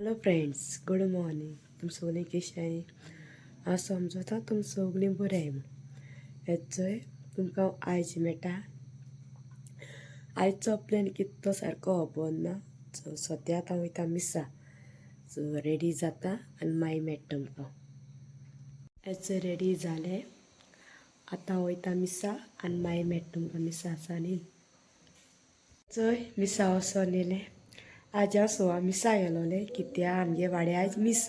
Hello friends, good morning. तुम सगळीं कशी आहाय? हांव समजता तुम सगळीं बरें आहाय म्हूण. हेचोय तुमकां आयज मेळटा. आयचो प्लॅन कितें तो सारको खबर ना. सो सद्या आतां वयता मिसा. सो रेडी जाता आनी मागीर मेळटा तुमकां. हेचो रेडी जालें, आतां वयता मिसा आनी मागीर मेळटा तुमकां मिसा आसा न्ही. चोय मिसा वचोन येयलें. आज हांव सोवा मिसा गेलोलें कित्याक आमगे वाड्या आयज मीस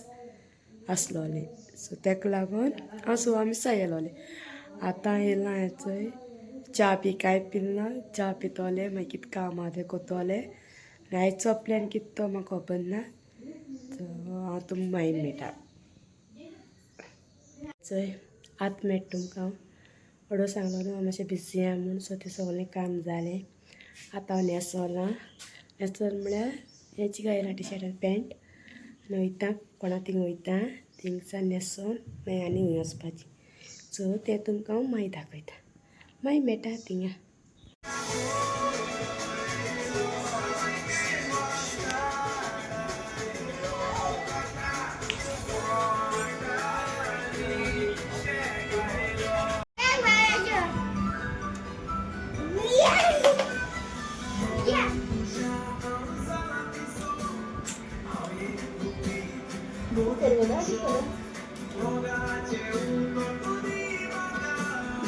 आसलोलें. सो ताका लागून हांव सोवा मिसा गेलोलें. आतां येयलां हें चोय, च्या बी कांय पिलना. च्या पितोलें, मागीर कितें काम आहा तें कोत्तोलें. आनी आयचो प्लॅन कितें तो म्हाका खबर ना. सो हांव तुमकां मागीर मेळटा. चोय आतां मेळटा तुमकां. हांव सांगलो न्हू हांव मातशें बिजी आहा म्हूण. सो तें सगळें काम जालें. आतां हांव न्हेसोलां. न्हेसोल म्हळ्यार हेंच घायलां टी शर्ट आनी पॅन्ट आनी वयता कोणा थिंग वयता. थिंगसान न्हेसोन मागीर आनी खंय वचपाचें सो तें तुमकां हांव मागीर दाखयता. मागीर मेळटा थिंगा.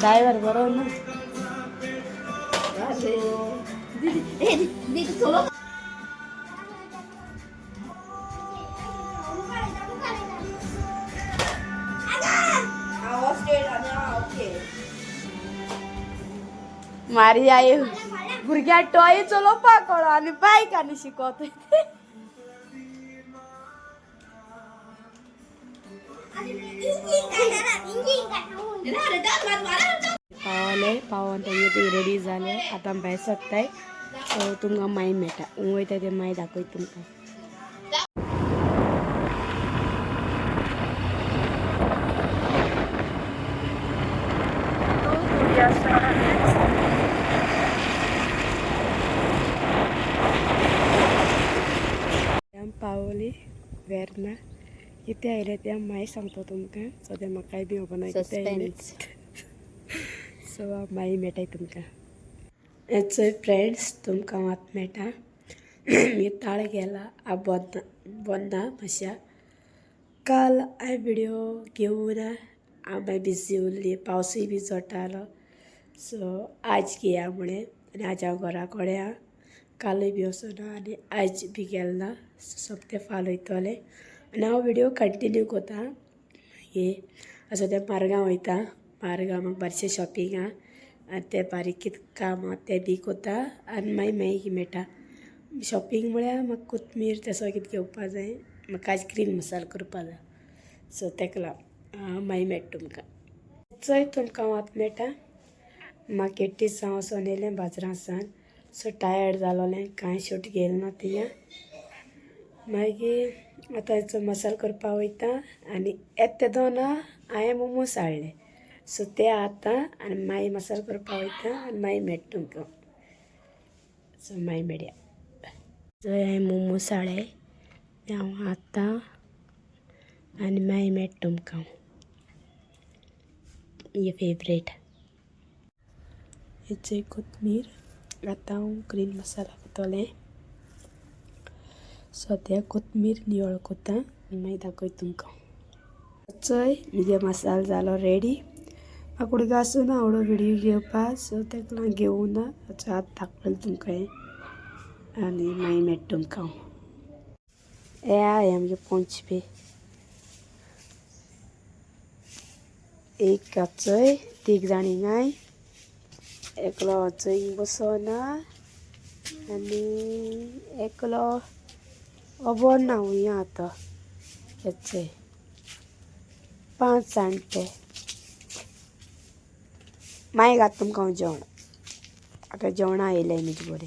ड्रायव्हर बरो ना. मारी आई भुरग्या टॉय चलोवपाक कळो आनी बायक आनी शिकत. पावले पावोन तेंगे थंय रेडी जाले. आतां भायर सोदताय. सो तुमकां मागीर मेळटा. वयता तें मागीर दाखयता तुमकां. पावली वेर्ना. कितें आयलें तें मागीर सांगता तुमकां. सद्या म्हाकाय बी खबर ना कितें आयलें. सो मागीर मेळटाय तुमकां. हेचोय फ्रेंड्स तुमकां आतां मेळटा. मी ताळ गेला हांव बन्ना बन्ना मातशा. काल हांवें व्हिडियो घेवना, हांव मागीर बिजी उरली. पावसूय बी चडटालो. सो आज घेया म्हळें आनी आज हांव घरा कडेन आहा. कालूय बी वचना आनी आयज बी गेलें ना. सोमतें फाल वयतलें आनी हांव व्हिडियो कंटिन्यू कोता. मागीर सद्या मारगांव वयता. मारगांव म्हाका बारशें शॉपिंग आहा आनी तें बारीक कितें काम आहा तें बी कोता आनी मागीर मागीर मेळटा. शॉपिंग म्हळ्यार म्हाका कोथमीर तें सगळें कितें घेवपा जाय. म्हाका आज ग्रीन मसाला करपा जाय. सो ताका लागून मागीर मेळटा तुमकां. चोय तुमकां हांव आतां मेळटा. मार्केटी सावन वचोन येयलें बाजारां सावन. सो टायर्ड जालोलें, कांय शूट घेयलें ना थिंगा. मागीर आतां हेचो मसालो करपा वयता आनी येता तेदोना हांवें मोमोस हाडले. सो ते आतां आनी मागीर मसालो करपा वयता आनी मागीर मेळटा तुमकां. सो मागीर मेळया. जंय हांवें मोमोस हाडले ते हांव आतां आनी मागीर मेळटा तुमकां. म्हगे फेवरेट हेचे कोथमीर. आतां हांव ग्रीन मसाला कोत्तोलें. सद्या कोथमीर निवळ कोत्ता आनी मागीर दाखयता तुमकां. चोय म्हगे मसालो जालो रेडी. म्हाका उडगासूं ना व्हडलो व्हिडियो घेवपाक. सो ताका लागून घेवूं ना. आतां दाखयलें तुमकां हें आनी मागीर मेळटा तुमकां. हे आहा आमगे पोंचपे एक चोय तीग जाण हिंगाय. एकलो चोय बसोना आनी एकलो खबर ना खंय आहा तो. हेचोय 5 जाण ते. मागीर घात तुमकां हांव जेवण. आतां जेवणां येयलें म्हजे बरें.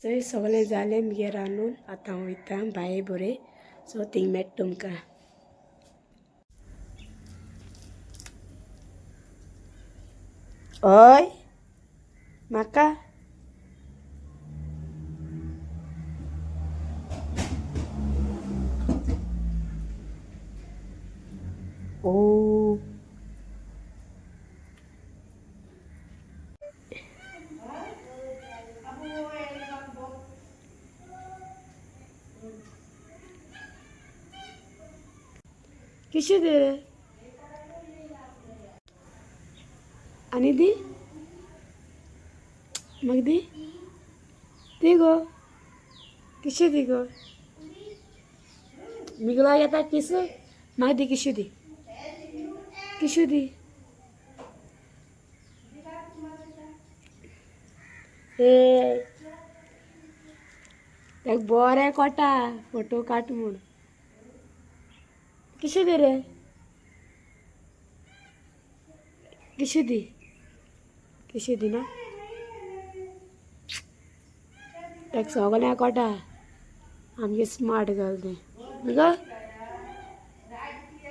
चोय सगळें जालें मगे रांदून. आतां हांव वयता भायर बरें. सो थिंग मेळटा तुमकां. हय म्हाका किशी दी रे आनी दी म्हाका दी दी गो किशी दी गो मिगलो येता किसू म्हाका दी किशू दी किशू दी ए ताका बरें कोटा फोटो काट म्हूण किशू दी रे किशू दी किशू दी ना ताका सगळें कोटा आमगे स्मार्ट गर्ल तें गो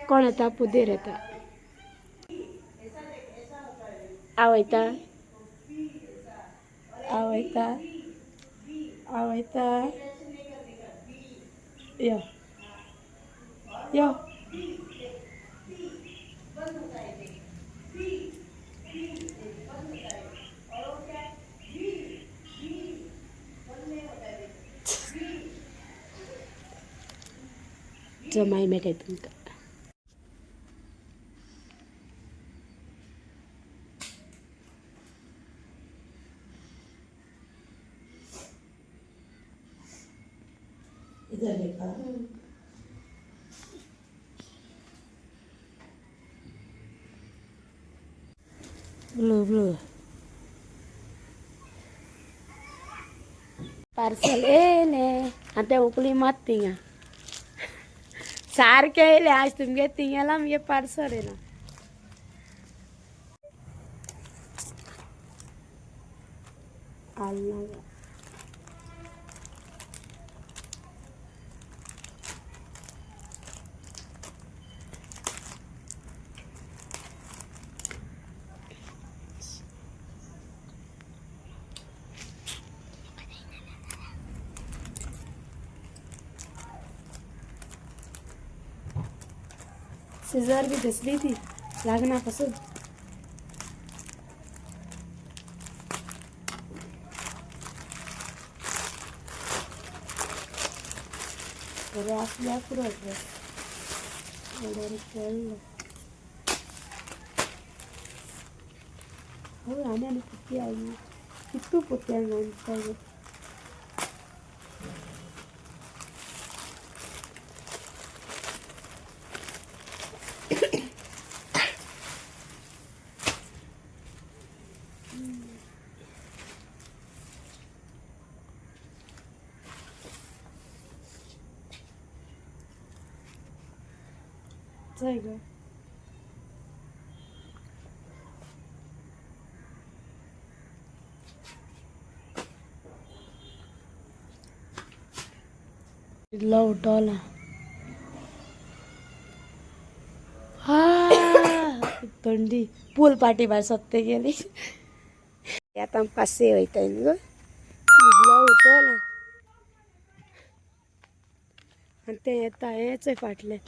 कोण येता पुदेर येता आवयता आवयता आवयता यो यो जमाई मेळटा तुमकां. इधर देखा. ब्लू ब्लू पार्सल येयलें आनी तें उकली मात थिंगा सारकें येयलें आज तुमगे थिंगेला मगे पार्सल येयलां. आल्ला सिजर बी दिसली ती लागना पासून. बरें आसल्यार पुरो ड्रेस ऑर्डर केल्लो. हय आनी आनी पोती आयली कितू पोतयांक घालता गो. चोय गो इल्लो उठोला थंडी पूल पाटी भायर सोदते गेली. आतां आमी पासय वयताय न्हू गो. इल्लो उठोला आनी तें येता हेंच फाटलें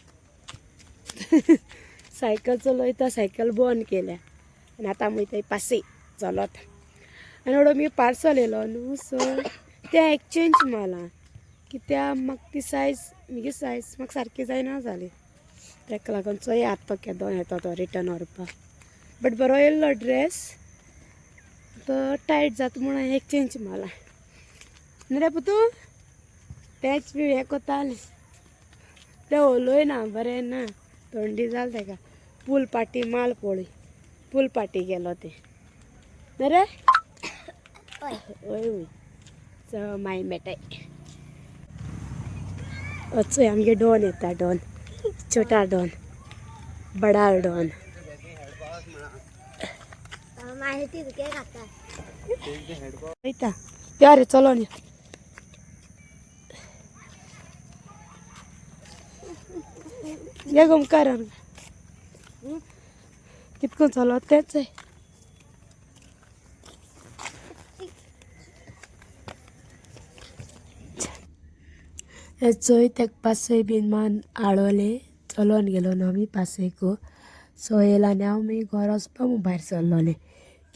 सायकल चलयता सायकल बंद केल्या आनी आतां आमी वयताय पासय चलत. आनी एवढो मी पार्सल येयलो न्हू सो तें एक्सचेंज मारलां कित्याक म्हाका ती सायज म्हगे सायज म्हाका सारकी जायना जाली ताका लागून चोया आतां तो केदो येता तो रिटर्न व्हरपाक. बट बरो येयल्लो ड्रेस तो टायट जाता म्हूण हांवें एक्सचेंज मारला. न्हू रे पुतू तेंच बी हें कोतालें तें उलोय ना बरें ना थंडी जाल ताका पूल पाटी माल पळय पूल पाटी गेलो तें न्हू रे. हय हय सो मागीर मेळटाय. अचोय आमगे डॉन येता डॉन छोटा डॉन बडा डॉन माहिती तुके खाता. वयता या रे चलोन या गो मुखार कितको चलत तेंच. चोय तेका पासय बीन मान आळवले चलोन गेलो न्हू आमी पासयेकू. सो येयला आनी हांव मागीर घर वचपा म्हूण भायर सरलोलें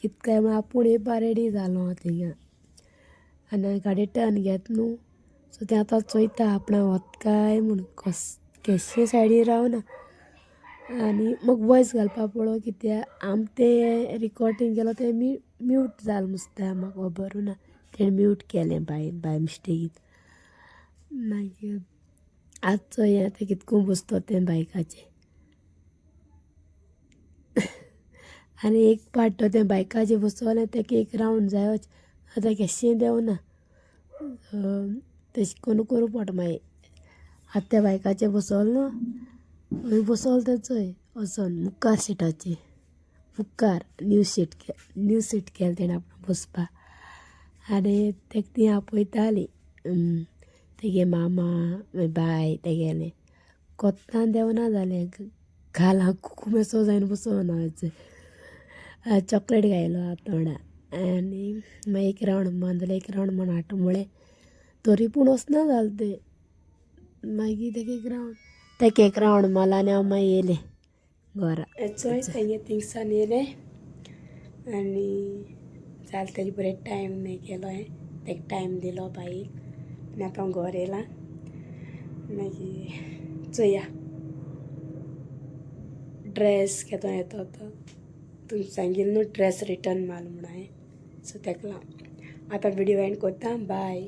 कित काय म्हळ्यार आपूण येवपा रेडी जालो हांव थिंगा आनी हांवें गाडी टर्न घेत न्हू सो तें आतां चोयता आपणा वता काय म्हूण कस केशे सायडी रावना. आनी म्हाका वॉयस घालपा पळोव कित्याक आम तें रिकॉर्डींग केलो तें म्यूट जालें मुसता, म्हाका खबरूं ना. तेणें म्यूट केलें बायन बाय मिस्टेकीन. मागीर आजचो हें आतां कितको बसतो तें बायकाचें. आनी एक पाट तो तें बायकाचेर बसोलें तेका एक रावंड जायोच, आतां केशें देंवना. तशें करून करूं पडटा मागीर. आतां त्या बायकाचेर बसोलो न्हू, मागीर बसोलो तें चोय वचोन मुखार सिटाचेर, मुखार न्यू सीट न्यू सीट केलें तेणें आपणाक बसपाक. आनी तेका ती आपयताली, तेगे मामा मागीर बाय तेगेलें. कोत्तान देंवना जालें, घाला कुकुमेसो जायन बसोना. चॉकलेट घायलो तोंडा आनी मागीर एक रावंड मारलो, एक रावंड म्हण हाडटा म्हळें, तरी पूण वचना जालें तें. मागीर तेका एक रावंड, तेका एक रावंड मारलो आनी हांव मागीर येयलें घरा. चोय तेंगे थिंगसान येयलें आनी जालें तेजें बरें टायम हें केलो हांवें, तेका टायम दिलो बाईक आनी आतां हांव घर येयलां. मागीर चोया ड्रेस केदो येतो तो. तुमकां सांगिल्लें न्हू ड्रेस रिटर्न मारलो म्हूण हांवें, सो तेका लागून आतां विडियो एंड कोत्ता. बाय.